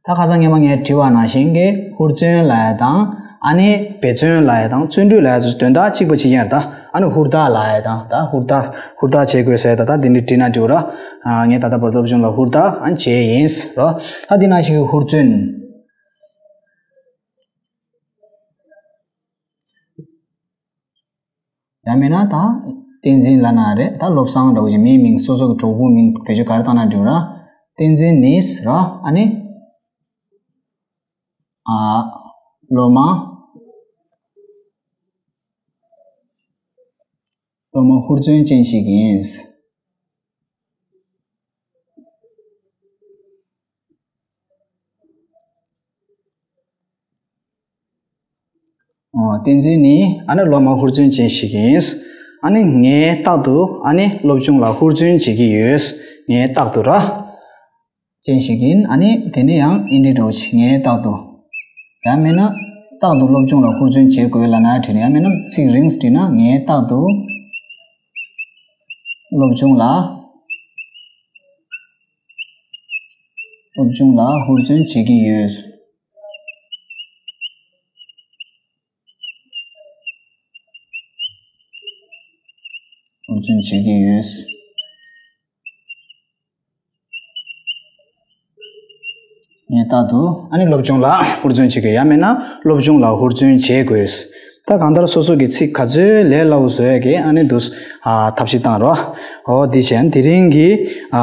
ད་ཁ་སང་སྔོན་མ་ངས་བྲིས་པ་ནང་བཞིན་གྱི་ཧུར་བརྩོན་ལབ་ཡ་དང་། ཨ་ནི་འབད་བརྩོན་ལབ་ཡ་དང་བརྩོན་འགྲུས་ལབ་ཡ་ཚོ་དོན་དག་གཅིག་པ་གཅིག་རྐྱང་རེད་ད། ཨ་ནི་ཧུར་ཐག་ལབ་ཡ་དང་། ད་ཧུར་ཐག་ཧུར་ཐག་བྱེད་དགོས་ཟེར་ད། ད་འདི་འདྲ་བྲིས་ན་འགྲིག་ར། ཨ་ངས་ད་ལྟ་བར་སློབ་སྦྱོང་ལ་ཧུར་ཐག་ཨ་ནི་བྱས་ཡིན་རོ། ད་འདི་ནང་བཞིན་གྱི་ཧུར་བརྩོན། ཡང་མིན་ན་ད་བསྟན་འཛིན་ལབ་ན་རེད། ད་བློ་བཟང་འདྲ་བོ་ཅིག་མིའི་མིང་སོ་སོ་གི་གྲོགས་པོའི་མིང་བེད་སྤྱོད་ག་རེ་བཏང་ན་འགྲིག་ར། བསྟན་འཛིན་ནི་ར། ཨ་ནི་ཨ་སློབ་མ་སློབ་མ་ཧུར་བརྩོན་ཅན་ཞིག་ཡིན། ཨོ། བསྟན་འཛིན་ནི་ཨ་ནི་སློབ་མ་ཧུར་བརྩོན་ཅན་ཞིག་ཡིན། ཨ་ནི་ངས་རྟག་ཏུ་ཨ་ནི་སློབ་སྦྱོང་ལ་ཧུར་བརྩོན་བྱེད་ཀྱི་ཡོད། ངས་རྟག་ཏུ་ར། ཅན་ཞིག་ཡིན། ཨ་ནི་དེ་ནས་ཡང་ཨིན་ཌི་འདྲ་བོ་ཅིག་ངས་རྟག་ཏུ། ཡང་མིན་ན་རྟག་ཏུ་སློབ་སྦྱོང་ལ་ཧུར་བརྩོན་བྱེད་དགོས་ལབ་ན་བྲིས་ནས། ཡང་མིན་ན་ཚིག་རིང་བྲིས་ན། ངས་རྟག་ཏུ་སློབ་སྦྱོང་ལ། སློབ་སྦྱོང་ལ་ཧུར་བརྩོན་བྱེད་ཀྱི་ཡོད། ཧུར་བརྩོན་བྱེད་ཀྱི་ཡོད། ངས་རྟག་ཏུ་ཨ་ནི་སློབ་སྦྱོང་ལ་ཧུར་བརྩོན་བྱེད་དགོས། ཡང་མིན་ན་སློབ་སྦྱོང་ལ་ཧུར་བརྩོན་བྱེད་དགོས། ད་གང་ལྟར་སོ་སོ་གི་ཚིག་ག་ཚོད་ལས་སླ་བོ་བཟོ་ཡ་གི་ཨ་ནི་འདུག་ཨ་ཐབས་ཤེས་བཏང་རོགས། འོ་འདི་བྱས། དེ་རིང་གི་ཨ་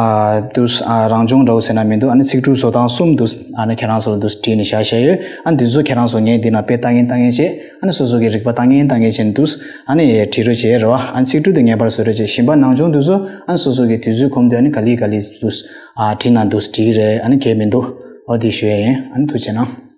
འདུག་ཨ་རང་སྦྱོང་འདྲ་བོ་ཟེར་ན་མི་འདུག་ཨ་ནི་ཚིག་གྲུབ་བཟོ་སྟངས་གསུམ་འདུག་ཨ་ནི་ཁྱེད་རང་ཚོ་ལ་འདུག་བྲིས་ནས་བཞག་བཞག་ཡོད། ཨ་ནི་འདི་ཚོ་ཁྱེད་རང་ཚོ་ངས་འདི་ན་དཔེ་ལྟ་མཁན་ལྟ་མཁན་བྱས། ཨ་ནི་སོ་སོ་གི་རིག་པ་བཏང་མཁན་བཏང་མཁན་བྱས་འདུག་ཨ་ནི་བྲིས་རོགས་བྱེད་རོགས། ཨ་ནི་ཚིག་གྲུབ་དེ་ངེས་པར་བཟོ་རོགས་བྱེད། གཞན་པ་ནང་སྦྱོང་འདི་ཚོ་ཨ་ནི་སོ་སོ་གི་དུས་ཚོད་ཁོམ་དུས་ཨ་ནི་ག་ལེ་ག་ལེ་འདུག་ཨ་བྲིས་ན་འདུག་བྲིས་རེད། ཨ་ནི་གལ་མི་འདུག་འོ་འདི་ཞུ་ཡ་ཡིན། ཨ་ནི་ཐུགས་རྗེ་གནང་།